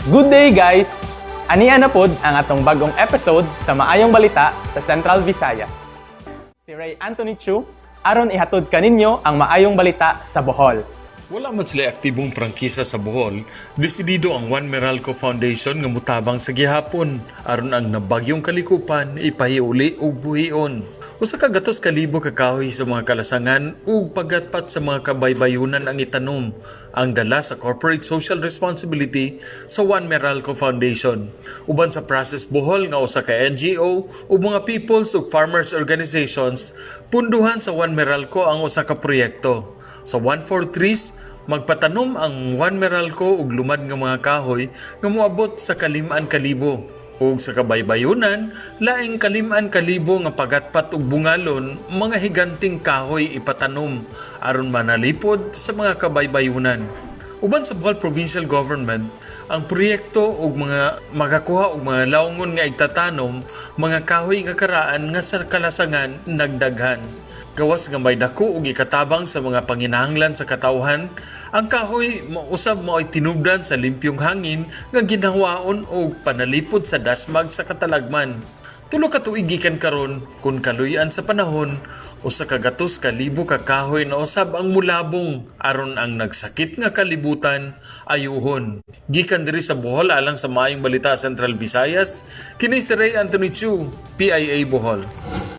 Good day, guys! Ania na pod ang atong bagong episode sa Maayong Balita sa Central Visayas. Si Ray Anthony Chu aron ihatod kaninyo ang Maayong Balita sa Bohol. Wala man sila aktibong prangkisa sa Bohol, desidido ang One Meralco Foundation nga mutabang sa gihapon aron ang nabagyong kalikupan ipahiuli ug buhion. 100,000 ka kahoy sa mga kalasangan ug pagatpat sa mga kabaybayunan ang itanom ang dala sa corporate social responsibility sa One Meralco Foundation. Uban sa Process Bohol nga usa ka NGO ug mga peoples ug farmers organizations, punduhan sa One Meralco ang usa ka proyekto. Sa 143 Trees, magpatanom ang One Meralco og lumad nga mga kahoy nga moabot sa 5,000. Ug sa kabaybayunan, laing 5,000 nga pagatpat ug bungalon, mga higanting kahoy ipatanom aron manalipod sa mga kabaybayunan. Uban sa Bohol Provincial Government, ang proyekto og mga makakuha og mga lawngon nga igtatanom, mga kahoy nga karaan nga sa kalasangan nagdaghan. Gawas nga may dako og ikatabang sa mga panginahanglan sa katawhan, ang kahoy mausab mao'y tinubdan sa limpyong hangin nga ginawaon og panalipod sa dasmag sa katalagman. 3 ka tuig gikan karon, kun kaluy-an sa panahon, 100,000 ka kahoy na usab ang mulabong aron ang nagsakit nga kalibutan ayuhon. Gikan diri sa Bohol alang sa Maayong Balita Central Visayas, kini si Ray Anthony Chu, PIA Bohol.